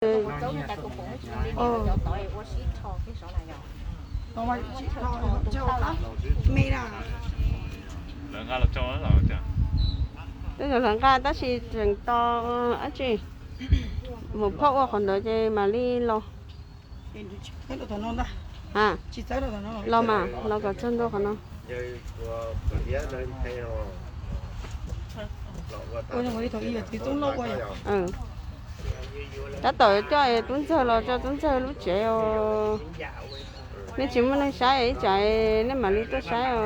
Ua txaub ntawd tas kuv pom ib tug li ntawd cov tod ua sib rho kiag saud na yog. Lawv nqa los tso los tias. Twb yog lawv nqa tab sis tseem tos dab tsi, mus phauj ua qhov ntawd ces mam li los. Los mas los kom txog ntua qhov no. Tab tom coj tub ntxawg los tso tub ntxawg lub tsev os. Nej tsis muaj neeg saib ib tsam nej mam li tuaj saib os.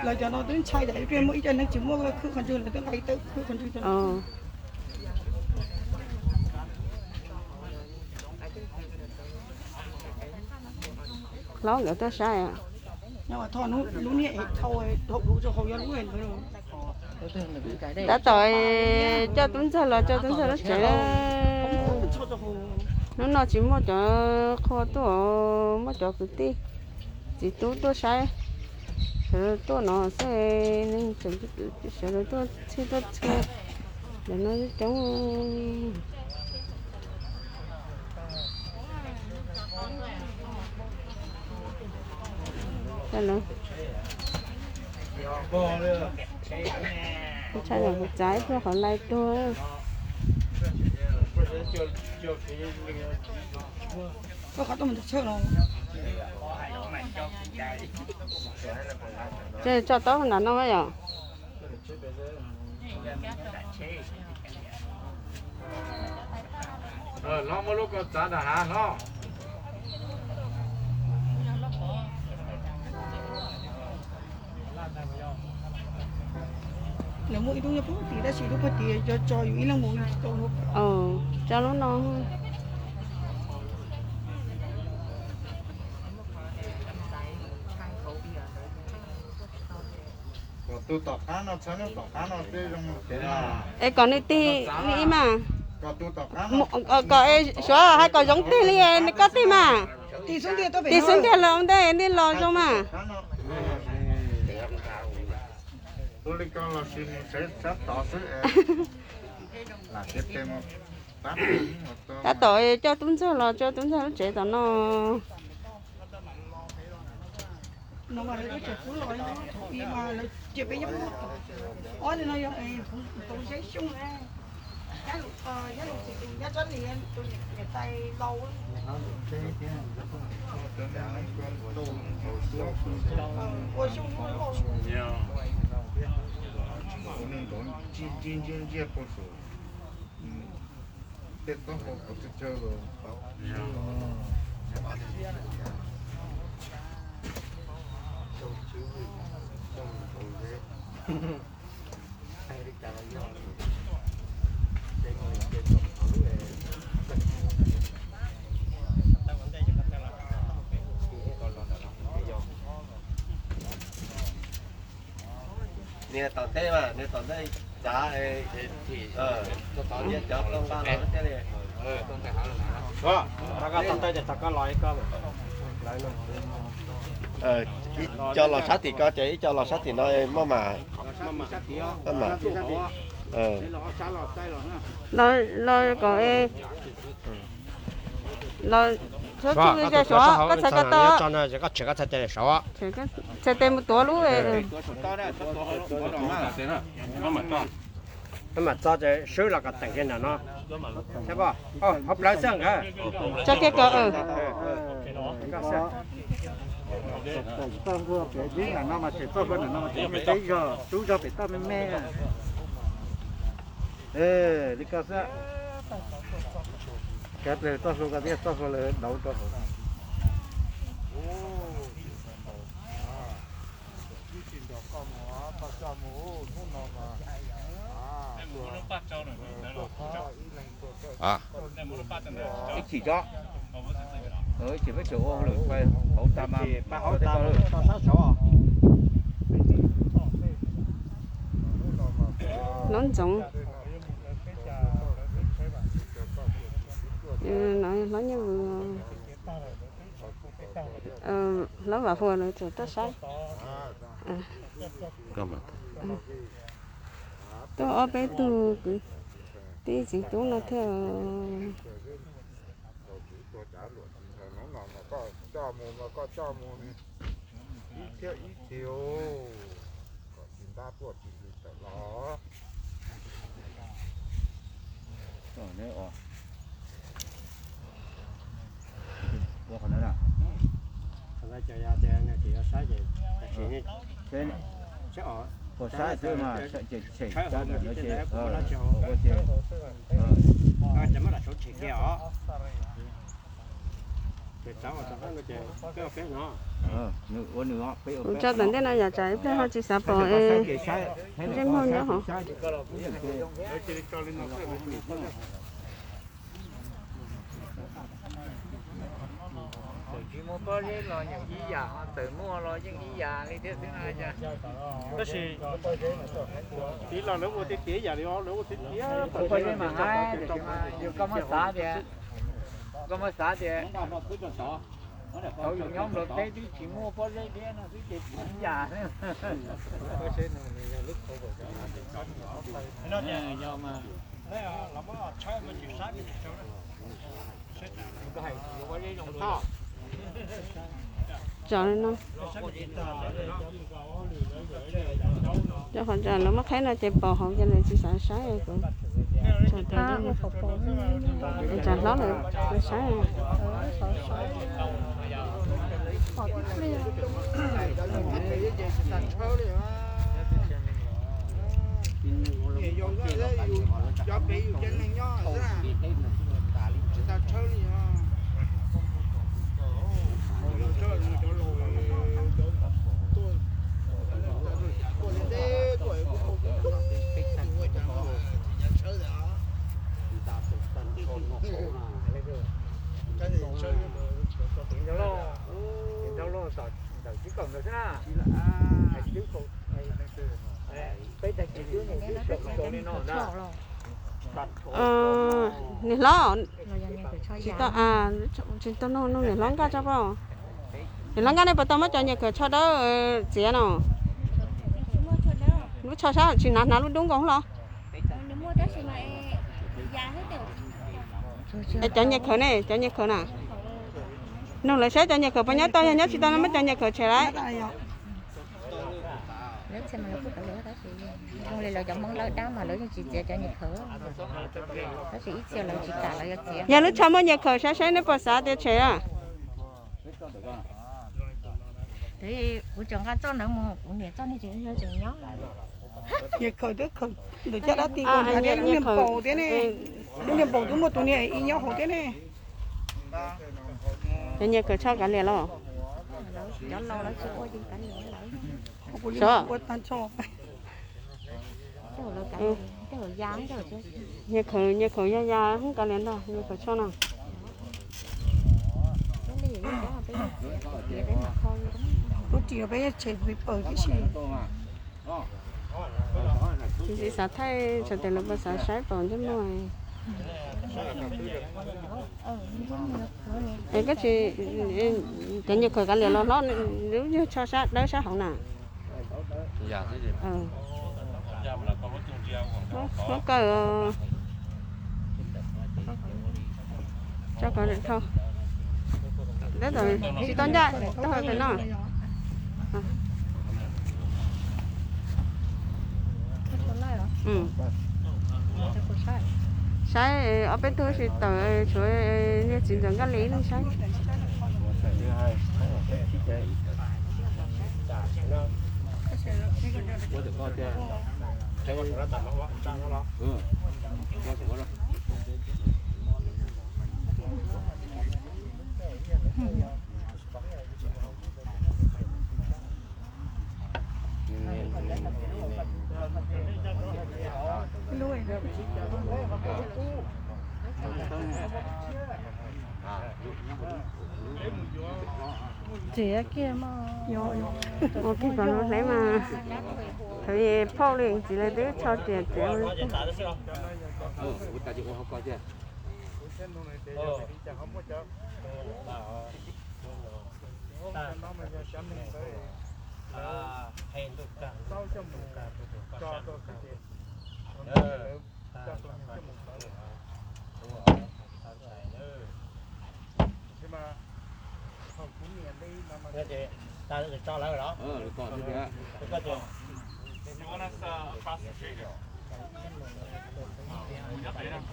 Lawv cov no twb ntshai tas ib pliag muaj ib co neeg tsis muaj khwb qhov ntswg lawv twb nqa ib tawb khwb qhov ntswg. Hlob nkawd tuaj saib. Tab tom coj tub ntxawg los tso tub ntxawg lub tsev. Hnub no tsis muaj cov qhua tuaj, muaj cov kwv tij txiv tub tuaj saib, sawv daws tuaj no xwb, neeg tseem sawv daws tuaj txhij tuaj txhua, ntawm no coob. Ntshai los kuv txav ib pluag qhov lais tuag. Ces tso taub nram no yom. Hlob muab lub ko txav nram hav hlob. Lawv muaj ib lub nyob puag tim tab sis lub puag tim cov tso yus ib leeg mus tau lub. Tso lub no. Kom tus tom qab no txhob nyob tom qab no tej zoo. Es kom nws tig li mas. Kom tus tom qab no, kom suav hais kom zoo tig li nws koj tig mas. Tig xub ntiag los ua ntej nej los zoo mas. Tus li ko los sis mus tsev sab tod xwb. Lam tiav tes mus pab. Tab tom coj tub ntxawg los tso tub ntxawg lub tsev tom no. Ntsia ntsia ntsia puag saum tej tsob hau qhov chaw chaw los. Nias tom ntej mas, nias tom ntej txav, nias cov tau nqa los thiaj li. Ib co los sab tim ko ces ib co los sab tim no muaj mas. Los kom los, koj txhais ko taw, koj tshem koj txhais tes saud, txhais tes mus tuav lub. Mam txo ces swb los kom teem kiag ntawm no. Hauv plawv xwb nkawd. Tso kiag ko. Txoj hlua pem dib ntawm no mas tseem txoj hlua ntawm no mas tseem muaj peb zog, rub zog pem toj me me. Li ko xwb. Kav tes txoj hlua ko thiab txoj hlua lawv dauv rau hauv. Ib chim tso, ib chim peb tseem ua hauj lwm hauv tas mas. Hlob Ntxoov, hlob Nyiaj Vwm, hlob Vam Huas lawv tseem tuaj saib. Tuaj ob peb tug kwv. Tib txiv tub no thiab. Ib thiab ib txiv, kom tsis ntab tuaj tsis tawm los. Ua qhov no na. Qhov no ces yog tias nws tsis yog saib ces, ces, ces, ces, ces muab daim saub tshem kiag os. Ces txav ua txav qab no ces peb ua peb no. Kuv tso tom ntej no yom, tsam ib pliag ho tsis xav pom es ntsej muag nyob hov. Tsis muaj pob zeb los yeej ib yam, txawm muaj los yeej ib yam li thiab xwb na. Tab sis tiv los lawv ua tiag tiag ib yam li os, lawv ua tiag tiag. Pob zeb mas hais, tiam sis mas yog koj muab xav tias, koj muab xav tias thaum yus nyob Nplog teb twb tsis muaj pob zeb thiab no xwb ces ib yam. Tso li no. Cov qhov lawv muab qheb no ces pom hauv ces lawv tsis xav saib kuv. Tsam hlob lawv saib. Cov pem yus cov neeg nyob xwb, tsis tau tshawb li os. Cov laus, cov tuaj, tuaj ntev tuaj, ua cas tsis tshawb li os. Tshawb li, tshawb li, tshawb li, tshawb li, tshawb li, tshawb li. Niam hlob, tsis tau, tsis tau nug, nug niam hlob Nkaj tso pom. Niam hlob Nkaj, nej puas tau muab cov nyias khawm tsho dawb txiav no? Lub tsho sab tsis hnav, hnav lub dub nkaus los? Es cov nyias khawm ne, cov nyias khawm na? Nug lawv saib cov nyias khawm puas nyob tau, yog nyob tsis tau no muab cov nyias khawm tshem lawm. Zoo li lawv cov Hmoob lawv dab mas lawv yeej tsis txiav cov nyias khawm, tab sis ib txhia lawv tsis kam lawv yuav txiav. Yog lub tsho muaj nyias khawm sab saib nej puas xav tias tshem a? Kuv tseem nqa txoj ntawd mus, kuv niam txoj niag tseem yog tseem nyob. Nyias khawm twb khawm ntawm caj dab ti, lub niag npaum thiab ne, lub niag npaum twb muaj tus niag ib nyob hauv thiab ne. Cov nyias khawm tsho kav liam los? Cov laus lawv tsis ua ces kav liam lawm. Nyias khawm, nyias khawm ya ya, kav liam ntag, nyias khawm tsho no. Lub ris peb tshem pawg tib si. Tsis xav thaij, txhais tes lawv puas xav saib pom ntsej muag. Es koj tsis, cov nyias khawm kav liam los hlob, lub nyuag tsho sab dawb sab hauv na. Muab kaw, tso kaw dhau. Tsis tau ncaj, tau hais pem no. Saib ob peb tug tsis tawm, tshuav niag txiv ntxawm Nkaj Lis saib. Txiav kiag mas. Ua kiag kom lub hleb mas thaum phauj li txiv lawv twb tsho riam txiav li.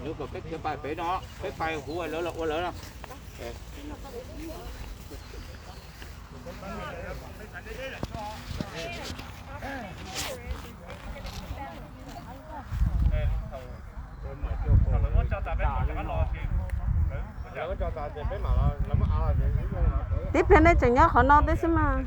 Lawv kom peb khiav pais pem no, peb pais huv lawv los ua lawv no. Tib pliag nej tseem nyob qhov no tib xwb mas.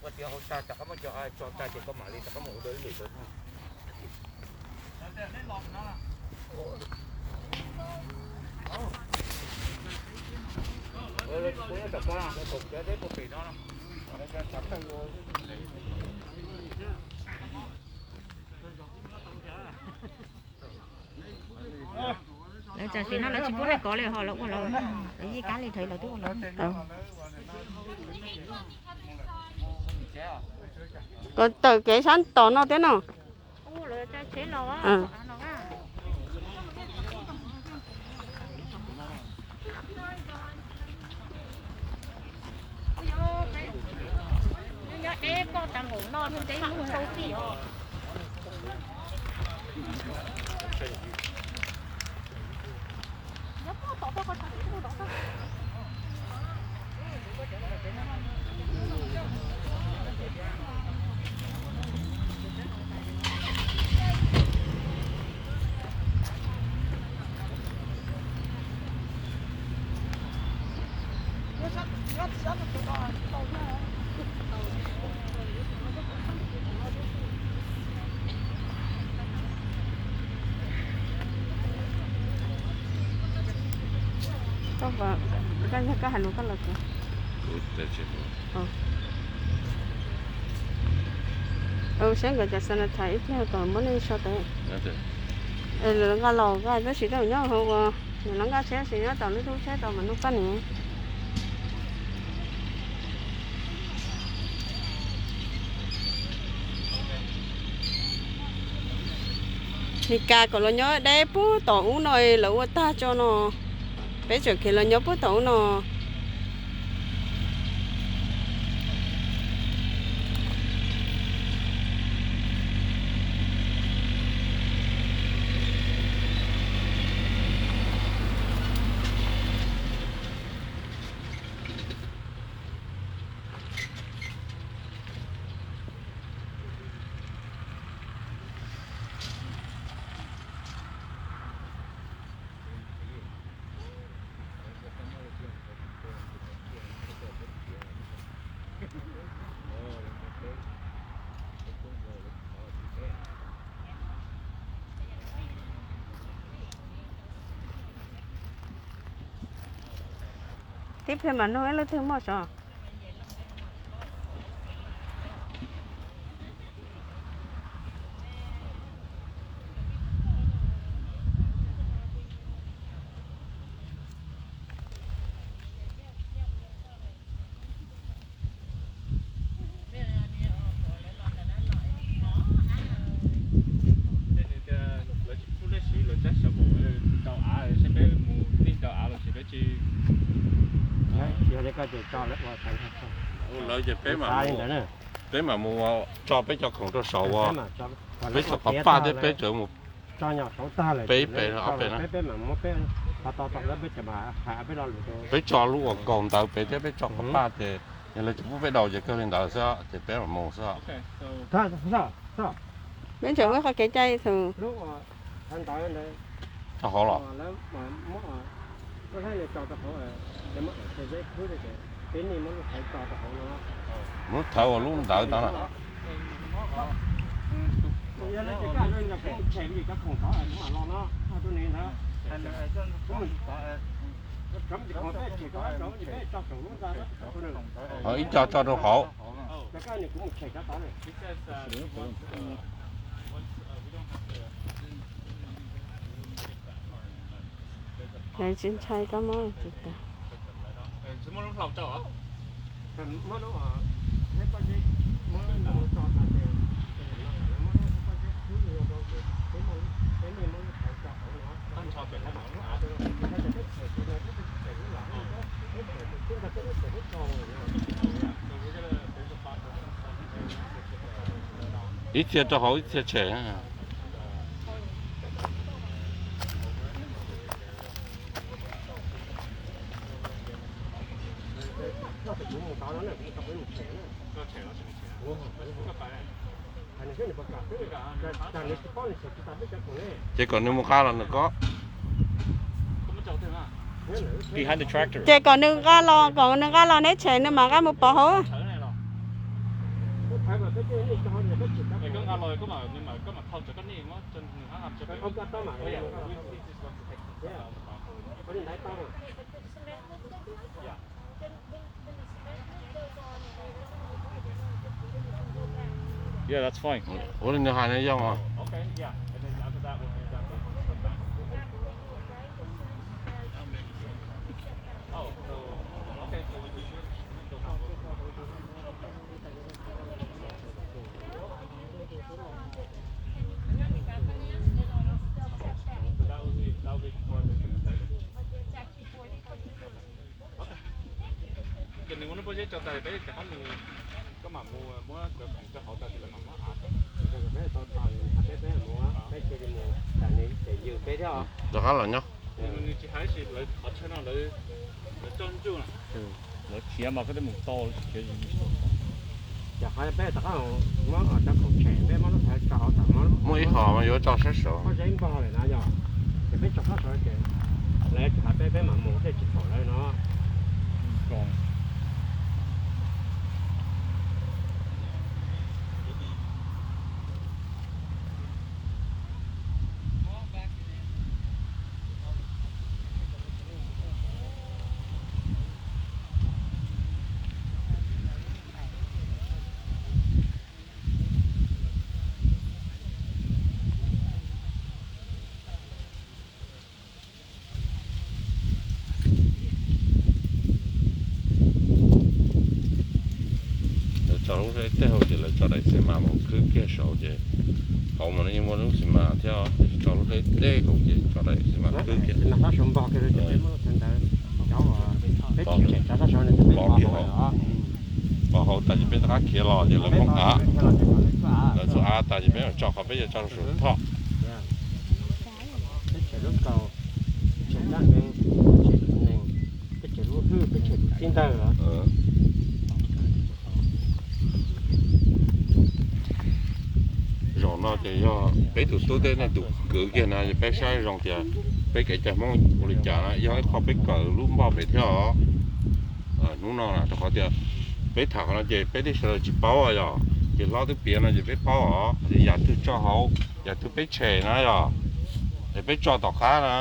Ua tiav hauv tag, rov qab muab cov tso tag ces koj mam li rov qab mus ua dua ib lwm. Lawv tam sim no lawv tsis pub hais kov li ho lawv ua lawv, lawv yeej kab li thawv lawv twb ua lawv. Kom tawm kev sab tom no thiab no. Koj, koj hais lus koj los. Saib nkawd cov sanitize ib pliag kom muab nej so tau. Lawv nqa los nqa tab sis tej zaum nyob hauv ua, lawv nqa tsheb tab sis nyob tom lub tsheb tau mas nug koj ne. Mes kas kom los nyob deb puag tom ub no, lawv ua tag tso no, peb tseem khiav los nyob puag tom ub no. Tib pliag mam nug ib leej twg muaj sav. Lawv ces peb, peb mam mus tso peb cov khoom rau saum ua, peb tso qhov paj thiab peb tseem mus peb pem ob pem na. Peb tso lub uas kaus ntawd pem thiab peb tso qhov paj ces yog lawv tsis pub peb daus ces kawg li ntawd xwb ces peb mam mus xwb. Peb tseem muaj qhov kev cai thaum rau hauv los. Lub thawv uas lub ntawd ntawd na. Ib co tso rau hauv. Lawv tsis ntshai koj muab tsis tas. Ib txhia rau hauv ib txhia tshem. Ces kom nws mus nqa los ntawm ko. Ces kom nws nqa los, kom nws nqa los neb tshem nws mam nqa mus pov hauv. Yeah, that's fine. Ua li nws hais no yog os. Ces nws muab lub pob zeb tso tas peb rov qab mus, koj mam mus muab cov khoom rau hauv tas ces lawv mam muab av. Rov qab los nyob. Nws tsis hais li, lawv qhov chaw no lawv, lawv tso ntsuj na. Lawv khiav mas koj twb mus tau, lawv tsis khiav. Ces qhov peb rov qab muab cov khoom tshem, peb muab lub thawv tso hauv tas, muab ib hom mas yuav tso sab saud. Pob zeb npog lawm na yog, ces peb tso sab saud ces lawv tsis hais peb, peb mam mus thiaj tsis pom lawv no. Lawv tso lub hleb tej hauv ces lawv tso daim xi mas mus khwb kiag saud ces hauv mas yeej muaj lub xi mas thiab, tso lub hleb tej hauv ces tso daim xi mas khwb kiag. Pov hauv tas ces peb rov qab khiav los ces lawv muab av, lawv txhua av tas ces peb mam tso qhov peb yuav tso rau saum thoj. Zaum no ces yog peb tus tub thiab nej tus kwv kiag na, peb saib zoo tias peb kev cai Hmoob ua li cas na, yog ib qho peb kawm lub npoj pem thiab os. Hnub no na rau qhov tias peb tham qhov no ces peb twb sawv daws tsis paub yog, ces hlob twb piav no ces peb paub os, yam twg tso hauv yam twg peb tshem na yog, es peb tso tom qab na.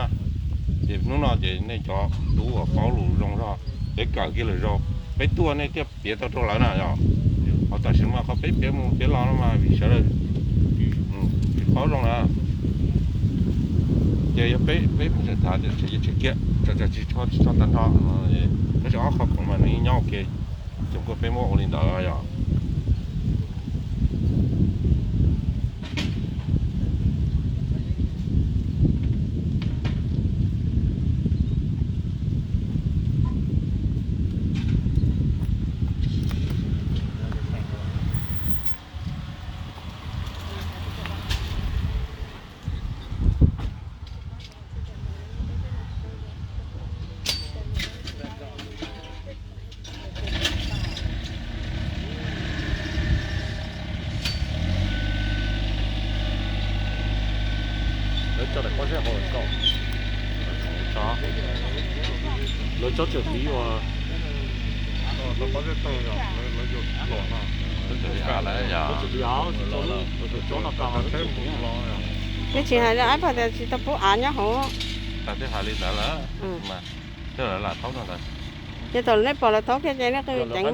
Ces hnub no ces nej cov tub uas paub lus zoo zog, peb kawm kiag lawm zaum peb tuaj nej thiaj piav tau rau lawv na yog. Ho tam sim no mas qhov peb piav mus piav los no mas vim sawv daws tsis paub zoo na. Ces yog peb, peb tseem tham tias tshem kiag, tsis tso, tsis tso tag nrho, tab sis ob qho khoom mas nws yeej nyob ua ke, ces kuj peb muab ua li ntawd yog. Lawv tso daim pob zeb hauv tau. Lawv tsob tsawg tiv uas lawv tsis hais li av pag tias tsis tau pub av nyob hauv. Tas twb hais li ntawd lawm mas. Lawv lam thaub no ntag. Ces thaum nej pom lawv thaub kiag ces nej qw ceev.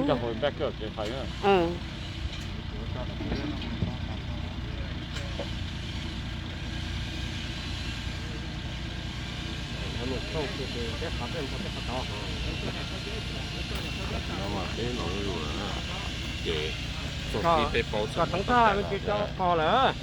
Peb los zuj zus na, ces txog tib peb paub txog txog qos lawm.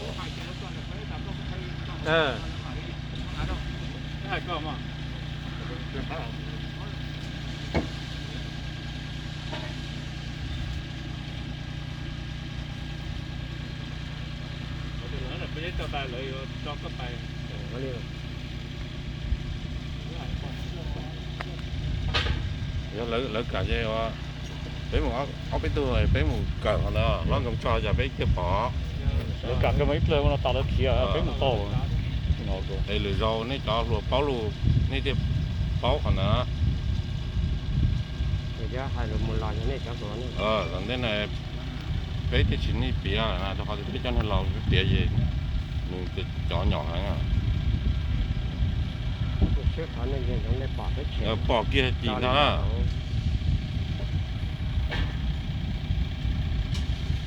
Yog lawv kam ces peb mus ob peb tug, peb mus kawm qhov ntawd, hlob Nkauj Tsho yog peb thiaj pom. Lawv kam kawg mas ib pliag no tas lawv khiav peb mus tau. Es lwm zaus nej cov hluas paub lus, nej thiaj paub qhov ntawd. Los ntej na, peb thiaj tsis nej piav na, rau qhov tias peb cov neeg laus peb piav ces nws cov nyom heev. Pom kiag tim ntag na.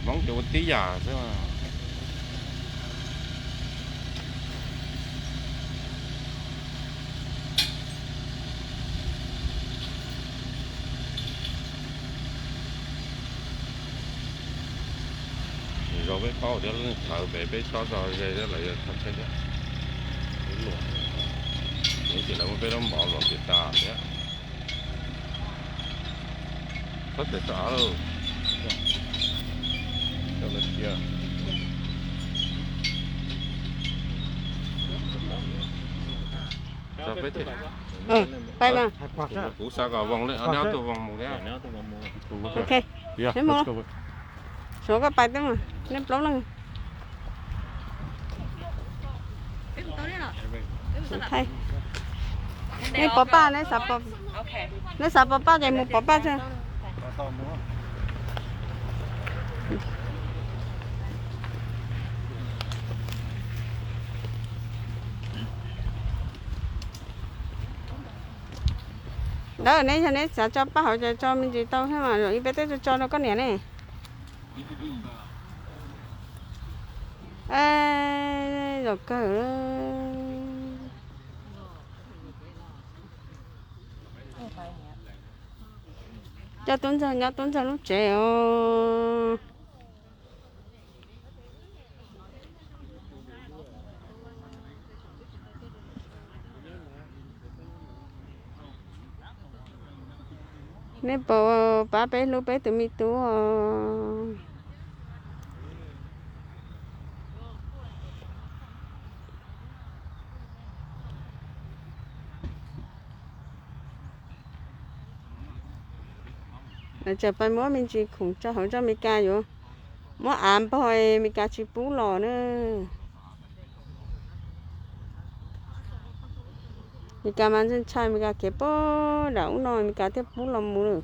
Hmoob ces ua tib yam xwb. Zaum peb paub thiab, leej thawv pem peb tsob zog ze thiab lawv yuav txhob tsheb tiag. Luam, ces lawv muab peb lub mov luam pim tas thiab. Txhob txawm tso av lauj. Coj lawv khiav. Peb mas, kuv xav kom voos li ob tug voos mus thiab. Peb mus, Suav koj pais teb mas, nej plaub leeg. Nej pov paj, nej xav pov paj ces mus pov paj tso. Ntawd neb yog neb xav tso paj hauv ces tso me ntsis tau thiab mas, zaum ib peb teb tso tso rau koj niam ne. Zaum kawg. Coj tub ntxawg nyob tub ntxawg lub tsev os. Nej puas pab peb hlub peb tus me tub os? Lawv tseem pais muab me ntsis khoom tso hauv zoj Meskas yuav muab av npog Meskas tsis pub los na. Meskas mas ntshai ntshai Meskas khiav puag nram ub no Meskas thiaj pub los mus lawm.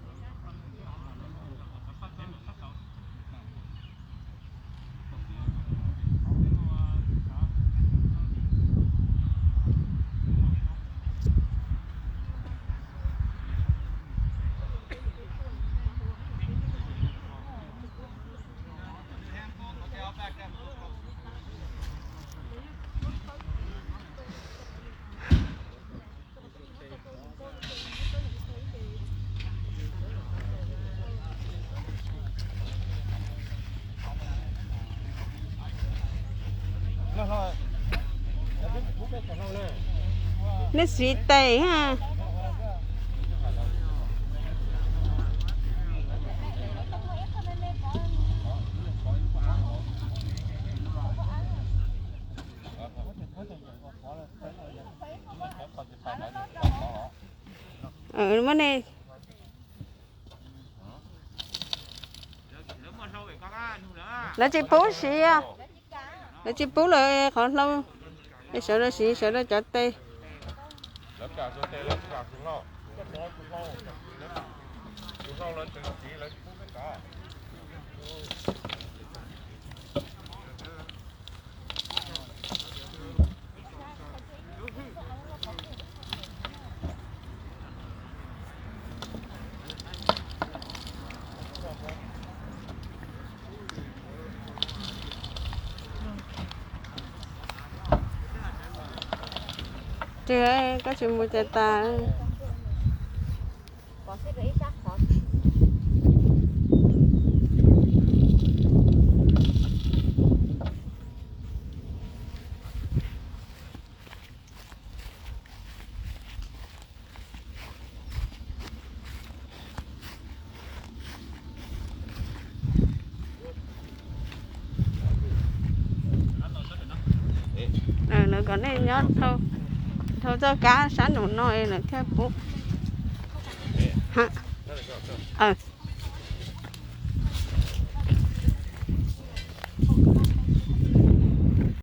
Nej siv tes ha. Muab ne. Lawv tsis pub siv, lawv tsis pub lawm qhov hlau. Sawv daws siv sawv daws cov tes. Koj tsis mus ces tas. Lawv kom nej nyob dhau txoj kab sab nraum no es lawv thiaj pub.